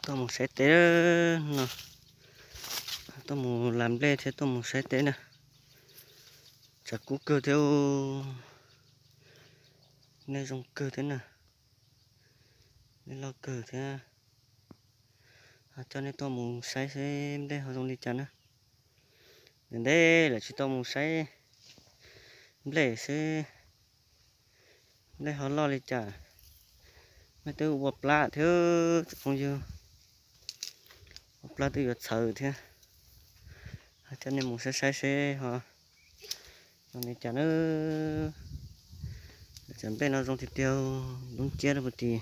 Tuaj mus saib teb no, tuaj mus las nplej thiab tuaj mus saib teb na. Tshav kub kawg thiab, nplej zoo kawg thiab na, nplej loj kawg thiab. Ho coj nej tuaj mus saib seb nplej ho zoo li cas na. Ntev ntev lawm tsis tau mus saib nplej seb nplej ho loj li cas. Nplej twb ua plab thiab tsoom phooj ywg, ua plab twb yuav txhawv thiab. Coj nej mus saib saib seb ho zoo li cas na. Cov nplej no zoo tiag tiag, dub nciab rau puag tim.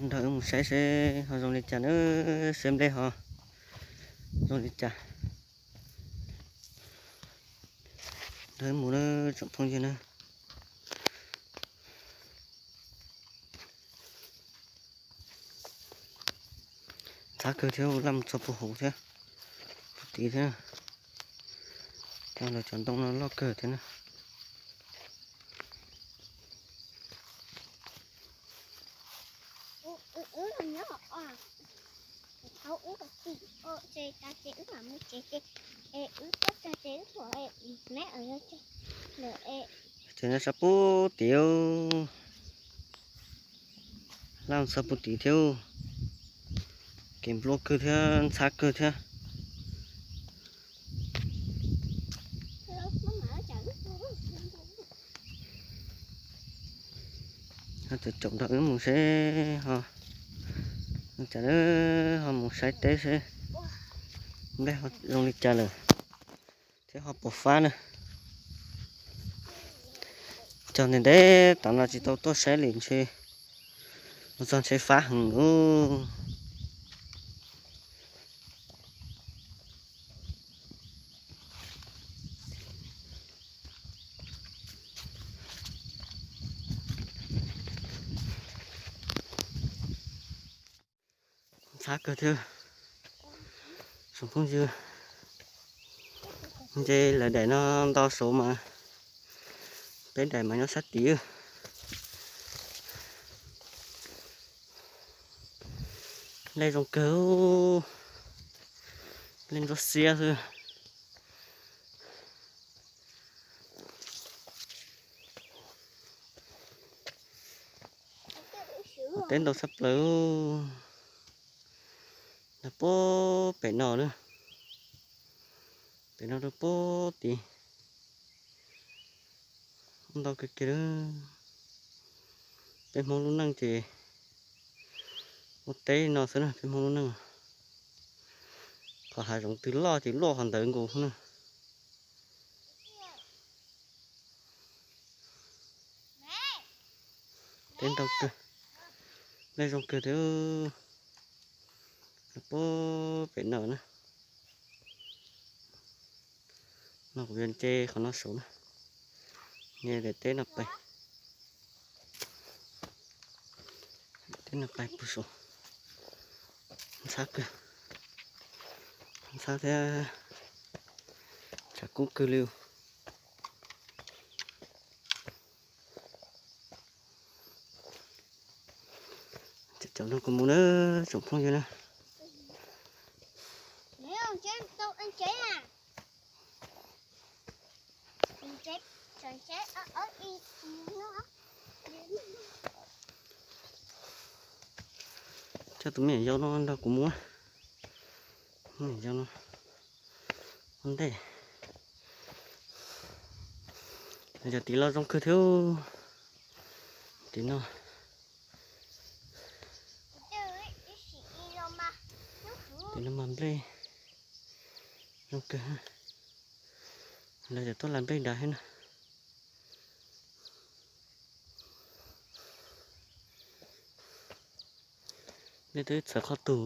Nrog wb mus saib seb ho zoo li cas na, seb nplej ho zoo li cas. Nrog wb mus na tsoom phooj ywg na. Ntxhab kawg thiab, laj mus txog puag hauv thiab, puag tid thiab. Cov lawv cov ntoo no loj kawg thiab na. Ces nyob sab puag tid, laj txog puag tid thiab, kev npluab kawg thiab ntxhab kawg thiab. Caum nrog wb mus seb ho, cas ho mus saib teb seb nplej zoo li cas lawm thiab ho puas fab na. Cog ntev ntev tas no tsis tau tuaj saib li ntshe mus txog ntshe fab heev lawm. Ntxhab kawg thiab tsoom phooj ywg. Ntshe lawv daim no ntau saud mas peb daim mas nyob sab tid. Nplej zoo kawg, nplej ntsuab xiab xwb. Teb ntau tshaj plaws. Nag puag pem no na, pem no rau puag tid. Ntau kawg kiag. Peb Hmoob lub neej ces ua teb no xwb na, peb Hmoob lub neej. Qhov hav zoov twg loj ces luaj qhov ntawd nkaus na. Teb ntau kawg, nplej zoo kawg thiab. Puag pem no na. No kuv yuav nce qhov no saud na. Nce daim teb no pais. Teb no pais puag saud. Ntxhab kawg, ntxhab thiab tshav kub kawg li. Caum nrog kuv mus na tsoom phooj ywg na. Coj tus me nyuam yaus no nrog kuv mus. Me nyuam yaus no ua ntej. Cov tid los zoo kawg thiab. Tim no, tim no mas nplej zoo kawg. Lawv cov tuaj las nplej dav thiab na. Nplej twb txawv qhov tus.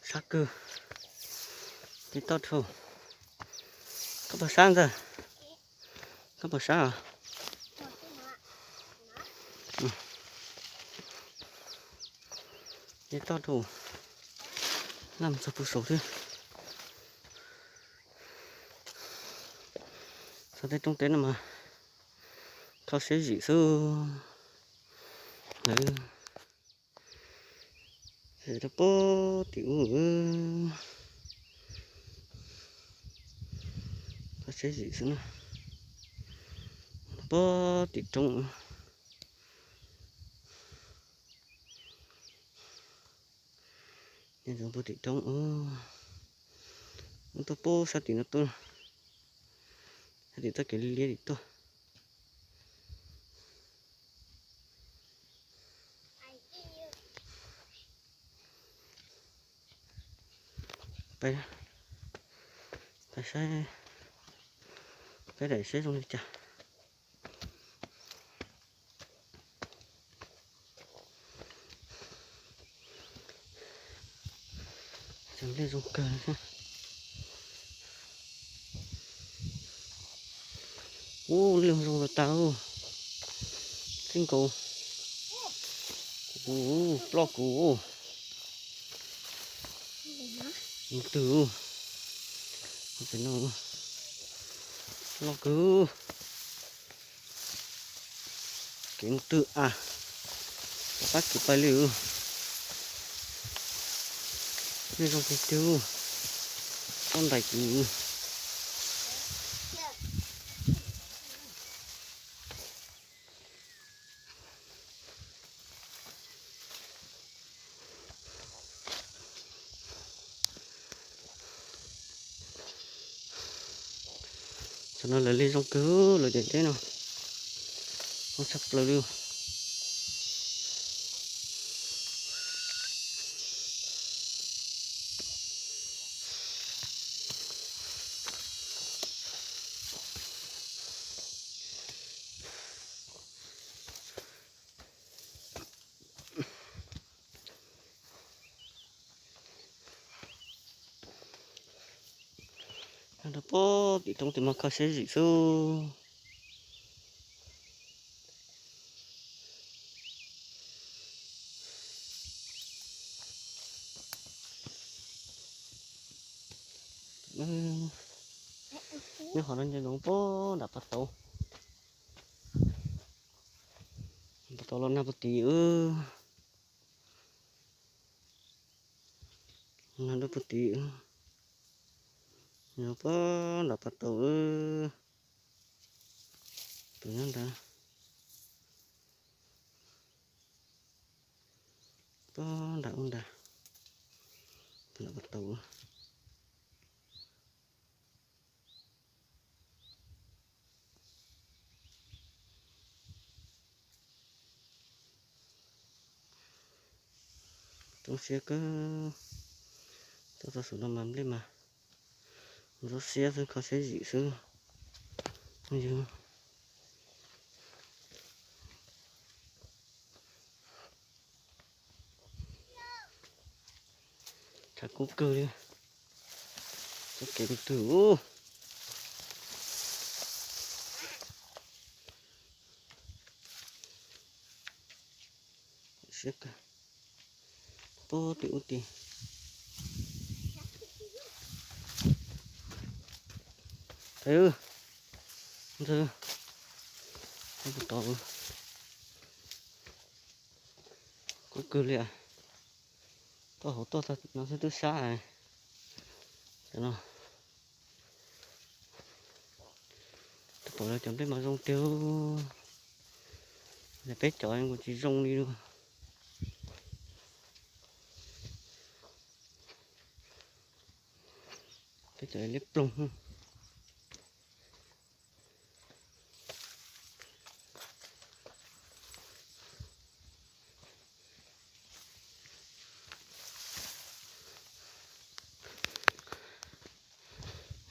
Sab kawg. Tib toj rau. Koj puas sab ntxawg? Koj puas sab os? Tib toj rau. Laj mus txog puag saud thiab. Tej roob teb no mas kho siab zim xwb. Lawv rau pem tim ub, kho siab zim xwb na. Pem tim roob, nyob pem tim roob, tuaj pem sab tim no tuaj, sab tim txoj kev liab liab tim tuaj. Peb, peb saib, peb daim saib zoo li cas. Cov nplej zoo kawg. Ub, nplej zoo tas tas. Txij nkaus kuv, ploj kuv. Mus twg, mus twg no, ploj kuv. Kev mus twg a, pab kuv pais li. Nplej zoo tiag tiag, txhob ntais kuv. Tam no lawv li zoo kawg, lawv daim teb no zoo tshaj plaws li. Rau pem tim roob tim mas kho siab zim xwb. Nyob qhov no nce ntsoov pem nram pas tauv. Pas tauv los nag puag tim, nag dub puag tim. Nyob pem nram pas tauv, tus nyob ntawd. Pem nram ub ntag, nram pas tauv. Zoo siab kawg, tuaj txog saum no mas nplej mas zoo siab xwb, kho siab zim xwb. Yog tshav kub kawg li. Txoj kev mus twg ub. Siab kawg. Pem tim ub tim. Ntxawg, ntxawg, tau, kub kawg li. Tuaj hauv tuaj txog no xwb twb sab no. Twb pom lawv cov nplej mas zoo tiag, peb cov kuj tsis zoo li. Peb cov liab ploog.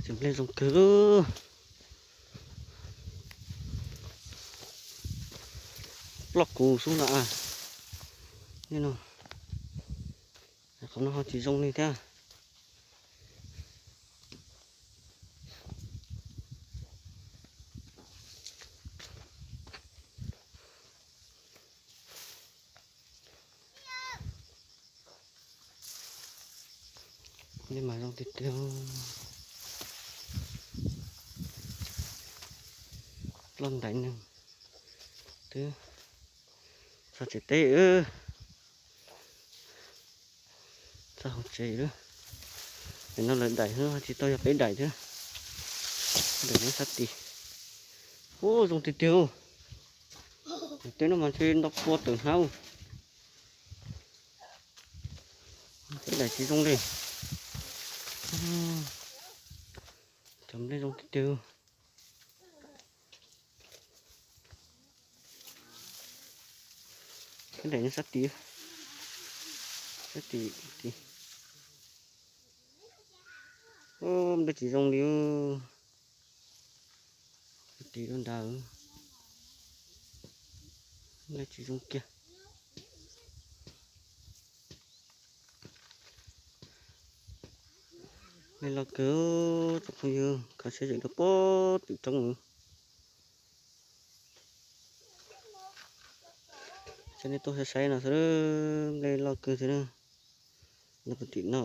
Cov nplej zoo kawg. Ploj kuv xub na. Qhov no ho tsis zoo li thiab. Nplej mas zoo tiag tiag. Loj ntais neeg twb txog tsev teb, txog hauv tsev lawm. Nim no lawv daim xwb tsis tau yog peb daim thiab. Daim nyob sab tid. Ub, zoo tiag tiag. Daim teb no mas ntshe ntau pua tawm hnab. Peb daim tsis zoo li. Cov nplej zoo tiag tiag. Peb daim nyob sab tid, sab tid tid. Ub, nplej tsis zoo li. Sab tid lub ntawd nplej tsis zoo kiag. Nplej loj kawg tsoom phooj ywg, kho siab zem rau pem tim roob lawm. Coj nej tuaj saib saib no xwb, nplej loj kawg xwb na. Loj puag tim no.